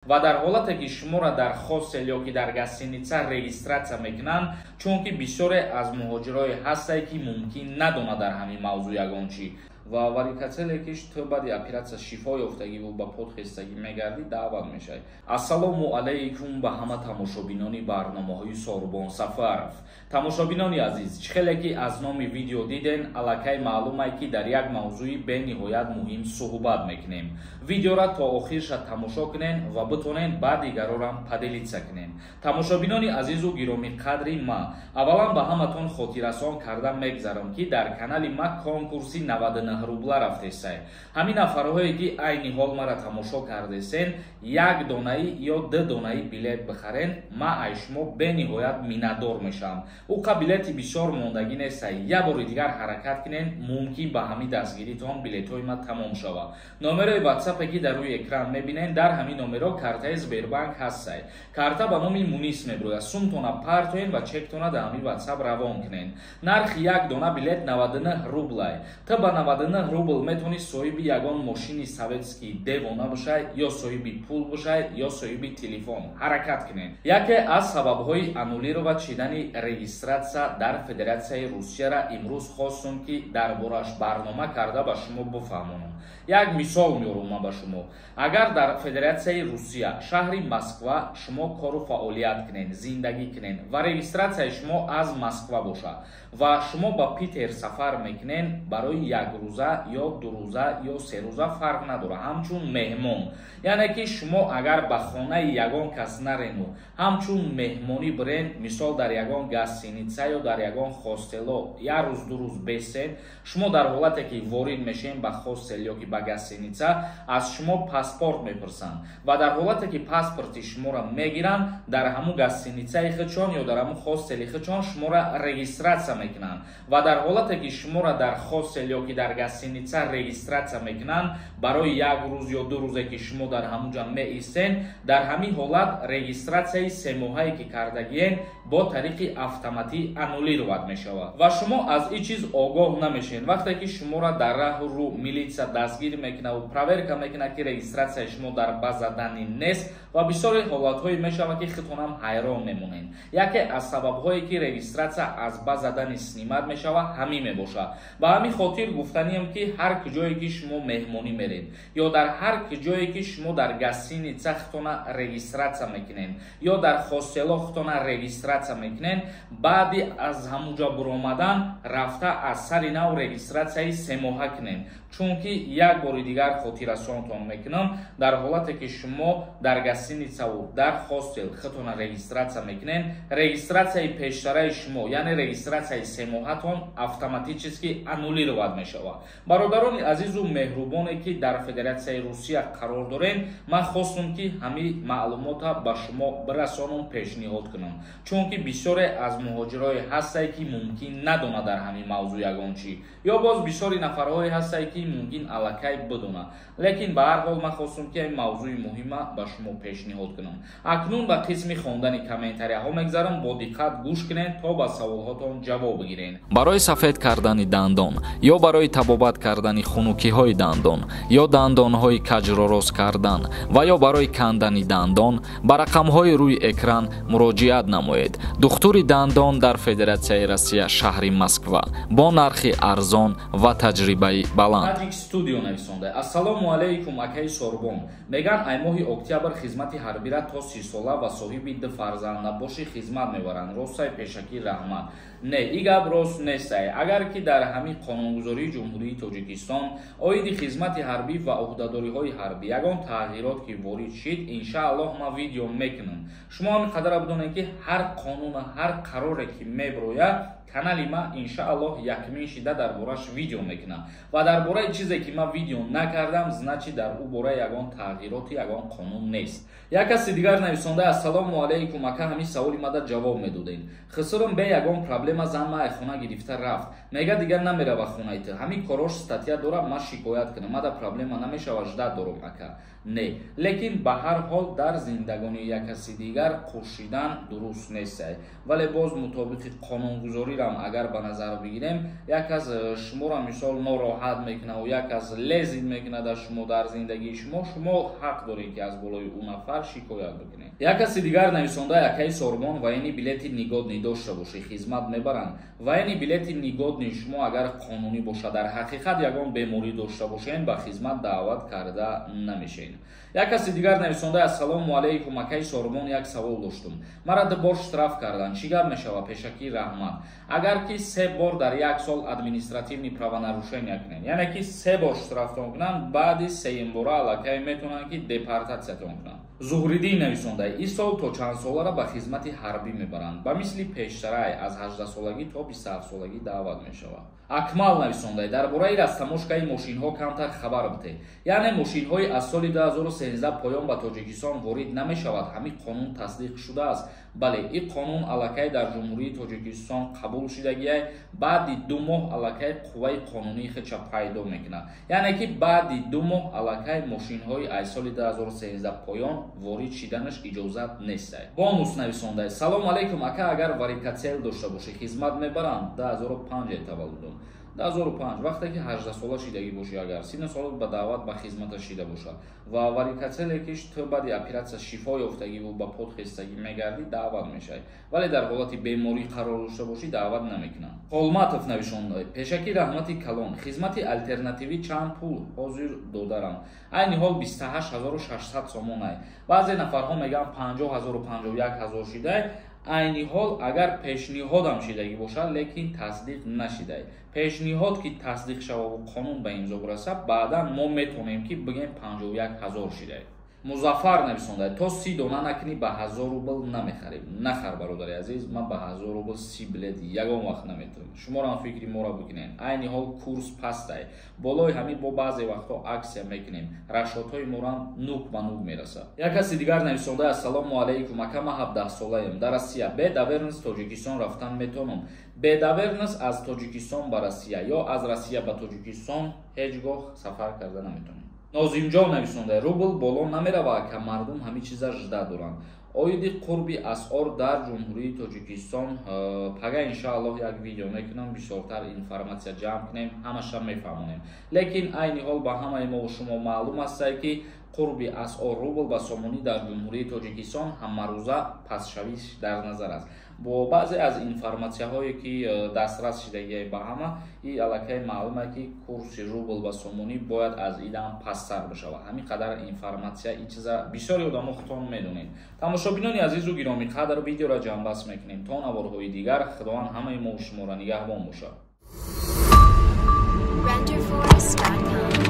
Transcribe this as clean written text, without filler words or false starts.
Ва дар ҳолате ки шуморо дар хостел ё ки дар гостиница регистрация мекунанд, чунки бисёре аз муҳоҷирое ҳастае, ки мумкин надонад дар ҳамин мавзӯъ ягон чӣ. Ва варикоцеле ки ту баъди оператсия шифо ёфтагиву ба подхестагӣ мегардӣ, даъват мешавӣ. Ассалому алайкум ба ҳама тамошобинони барномаҳои Сорбон Сафаров. Тамошобинони азиз, чӣ хеле ки аз номи видео диден, аллакай маълумае, ки дар як мавзӯи бениҳоят муҳим суҳбат мекунем. Видеора то охирша тамошо кунен ва битонен ба дигарорам поделиться кунен. Тамошобинони азизу гиромиқадри ма, аввалан ба ҳаматон хотиррасон карда мегзарам, ки дар канали ма конкурси 99 рубла рафтесай. Ҳамин нафарҳое, ки айни ҳол мара тамошо кардесен, як донаи ё ду донаи билет бихарен, ма ай шумо бениҳоят миннатдор мешавам. Уқа билети бисёр мондагӣ нестай. Як бори дигар ҳаракат кунен, мумкин ба ҳамин дастгиритон билетҳои ма тамом шавад. Номерои ватсапе, ки дар рӯи экран мебинен, дар ҳамин номеро картаи Сбербанк ҳастай. Карта ба номи Мунис мебирояд. Сумтона партоен ва чектона дар ҳамин ватсап равон кунен. Нархи як дона билет 99 рублай. Ту ба 99 рубл метавонӣ соҳиби ягон мошини советский девона бошай, ё соҳиби пул бошай, ё соҳиби телефон. Ҳаракат кунед. Яке аз сабабҳои аннулировать шидани регистрация дар Федератсияи Русияра имрӯз хостум, ки дар борааш барнома карда ба шумо бифаҳмонам. Як мисол меорам ман ба шумо. Агар дар Федератсияи Русия, шаҳри Москва, шумо кору фаъолият кунед, зиндагӣ кунед ва регистрацияи шумо аз Москва бошад ва шумо ба Питер сафар мекунед барои якрӯза ё дурӯза ё серӯза, фарқ надорад, ҳамчун меҳмон, яъне ки шумо агар ба хонаи ягон кас нарену ҳамчун меҳмонӣ бирен, мисол, дар ягон гостиница ё дар ягон хостело як рӯз, 2 рӯз бесен, шумо дар ҳолате ки ворид мешен ба хостел ё ки ба гостиница, аз шумо паспорт мепурсанд ва дар ҳолате ки паспорти шуморо мегиранд, дар ҳамун гостиницаи худшон ё дар ҳамун хостели худшон шуморо регистрация мекунанд. Ва дар ҳолате ки шуморо дар хостел ё ки дар гостиница регистрация мекунанд барои як рӯз ё 2 рӯзе, ки шумо дар ҳамун ҷа меистен, дар ҳамин ҳолат регистрацияи семоҳае, ки кардагиен, бо тариқи автоматӣ аннулировать мешавад ва шумо аз ин чиз огоҳ намешавед. Вақте ки шуморо дар раҳу рӯ милитсия дастгир мекунаву проверка мекунад, ки регистрацияи шумо дар база данных нест, ва бисёре ҳолатҳое мешавад, ки худтонам ҳайрон мемонед. Яке аз сабабҳое, ки регистрация аз база данных снимать мешавад, ҳамин мебошад. Ба ҳамин хотир гуфтанием, ки ҳар куҷое ки шумо меҳмонӣ меред ё дар ҳар куҷое ки шумо дар гостиница худтона регистрация мекунед ё дар хостело худтона регистрация мекунед, баъди аз ҳамунҷо буромадан рафта аз сари нав регистрацияи семоҳа кунед. Чунки як бори дигар хотиррасонтон мекунам: дар ҳолате ки шумо дар гостиницаву дар хостел худтона регистрация мекунед, регистрацияи пештараи шумо, яъне регистрацияи семоҳатон, автоматически аннулировать мешавад. Бародарони азизу меҳрубоне, ки дар Федератсияи Русия қарор доред, ман хостум, ки ҳамин маълумота ба шумо бирасонам, пешниҳод кунам, чунки бисёре аз муҳоҷирое ҳастае, ки мумкин надонад дар ҳамин мавзӯъ ягон чӣ, ё боз бисёри нафарҳое ҳастае, ки мумкин аллакай бидонад, лекин ба ҳар ҳол ман хостум, ки ин мавзӯи муҳима ба шумо пешниҳод кунам. Акнун ба қисми хондани комментарияҳо мегзарам. Бо диққат гӯш кунед, то ба саволҳотон ҷавоб бигиред. Барои сафед кардани дандон ё барои табобат кардани хунукиҳои дандон ё дандонҳои каҷро рост кардан ва ё барои кандани дандон ба рақамҳои рӯи экран муроҷиат намоед. Духтури дандон дар Федератсияи Россия, шаҳри Москва, бо нархи арзон ва таҷрибаи баланд. Таҷик Студио нависонда: «Ассалому алайкум, акаи Сорбон. Меган, ай моҳи октябр хизмати ҳарбира то 30 сола ва соҳиби ду фарзанд набошӣ, хизмат мебаранд. Ростай? Пешакӣ раҳмат». Не, и гап рост нестай. Агар ки дар ҳамин қонунгузории Ҷумҳурии Тоҷикистон оиди хизмати ҳарбӣ ва ӯҳдадориҳои ҳарбӣ ягон тағйирот ки ворид шид, иншааллоҳ, ман видео мекунам. Шумо ҳамин қадара бидонед, ки ҳар қонуна, ҳар қароре ки мебирояд, канали ма иншааллоҳ якмин шида дар бораш видео мекунам. Ва дар бораи чизе ки ман видео накардам, значит, дар ӯ бора ягон тағйироти, ягон қонун нест. Як каси дигар нависонда: «Ассалому алайкум, ака, ҳамин саволи мада ҷавоб медодем. Хисурам бе ягон проблема зан ма ай хона гирифта рафт, мега, дигар намерава хонаи ту. Ҳамин корош статья дорам, ман шикоят кунам, мада проблема намешава? Ждать дорам, ака». Не, лекин ба ҳар ҳол дар зиндагонии як каси дигар қӯшидан дуруст нест. Вале боз мутобиқи қонунгузорирам агар ба назар бигирем, як кас шуморо мисол нороҳат мекунад, як кас лезид мекунад дар шумо, дар зиндагии шумо, шумо ҳақ доред, ки аз болои ӯ нафар шикоят бикунед. Як каси дигар нависонда: акаи Сорбон, военный билети негодный дошта бошӣ, хизмат мебаранд? Военный билети негодный шумо агар қонунӣ бошад, дар ҳақиқат ягон беморӣ дошта бошед, ба хизмат даъват карда намешавед. Як каси дигар нависонда: ассалому алайкум, акаи Сорбон, як савол доштум. Мара ду бор штраф карданд, чӣ гап мешавад? Пешакӣ раҳмат. Агар ки се бор дар як сол административный правонарушения кунед, яъне ки се бор штрафтон кунанд, баъди сеюмбора аллакай метавонанд, ки депортатсиятон кунанд. Зуҳриддин нависонда: ин сол то чанд солара ба хизмати ҳарбӣ мебаранд? Ба мисли пештарай, аз 18-солагӣ то 27-солагӣ даъват мешавад. Акмал нависонда: дар бораи растаможкаи мошинҳо камтар хабар бидеҳ. Яъне мошинҳои аз соли 2013 поён ба Тоҷикистон ворид намешавад. Ҳамин қонун тасдиқ шудааст? Бале, ин қонун аллакай дар Ҷумҳурии Тоҷикистон қабул шудагиай. Баъди 2 моҳ аллакай қувваи қонунии худша пайдо мекунад, яъне ки баъди 2 моҳ аллакай мошинҳои аз соли 2013 поён ворид шиданаш иҷозат нест. Бонус нависонда: салом алейкум, ака, агар варикоцел дошта бошӣ, хизмат мебаранд? 2005 таваллудум, 2005 вақте ки 18 сола шидагӣ бошӣ, агар сину солат ба даъват ба хизмата шида бошад ва варикоцеле ки ту баъди оператсия шифо ёфтагиву ба подхестагӣ мегардӣ, даъват мешавӣ. Вале дар ҳолати беморӣ қарор дошта бошӣ, даъват намекунанд. Холматов навишонда: пешакӣ раҳмати калон. Хизмати алтернативӣ чанд пул ҳозир додарам? Айни ҳол 28 600 сомонай. Баъзе нафарҳо мегӯянд, 50 0-у 51 000 шидай. Айни ҳол агар пешниҳодам шидагӣ бошад, лекин тасдиқ нашидай. Пешниҳод ки тасдиқ шававу қонун ба имзо бирасад, баъдан мо метавонем, ки бигем 51 000 шидай. Музаффар нависонда: то 30 дона накунӣ, ба 1000 рубл намехарем. Нахар, бародари азиз, ман ба 1000 рубл 30 билет ягон вақт наметавонам. Шуморо фикри моро бикунед. Айни ҳол курс пастай, болои ҳамин бо баъзе вақтҳо аксия мекунем, расчётҳои морам нук ба нук мерасад. Як каси дигар нависонда: ассалому алайкум, ака, ман 17-солаем, дар Россия бе доверенность Тоҷикистон рафтан метавонам? Бе доверенность аз Тоҷикистон ба Россия ё аз Россия ба Тоҷикистон ҳеҷ гоҳ сафар карда наметавонем. Нозимҷон нависонда: рубл боло намерава, ака? Мардум ҳамин чиза жда доранд. Оиди қурби асъор дар Ҷумҳурии Тоҷикистон пага, иншааллоҳ, як видео мекунам, бисёртар информатсия ҷамъ кунем, ҳамаша мефаҳмонем. Лекин айни ҳол ба ҳамаи мо шумо маълум астае, ки қурби асъор рубл ба сомонӣ дар Ҷумҳурии Тоҷикистон ҳамарӯза пастшавиш дар назар аст. Бо баъзе аз информатсияҳое ки дастрас шидагия ба ҳама, и аллакай маълуме, ки курси рубл ба сомонӣ бояд аз идам пасттар бишавад. Ҳамин қадар информатсия, ин чиза бисёри одамо худтон медонед. Тамошобинони азизу гиромиқадр, видеоро ҷамъбаст мекунем. То наворҳои дигар Худованд ҳамаи мо шуморо нигаҳбон бошад. Renderforest.com.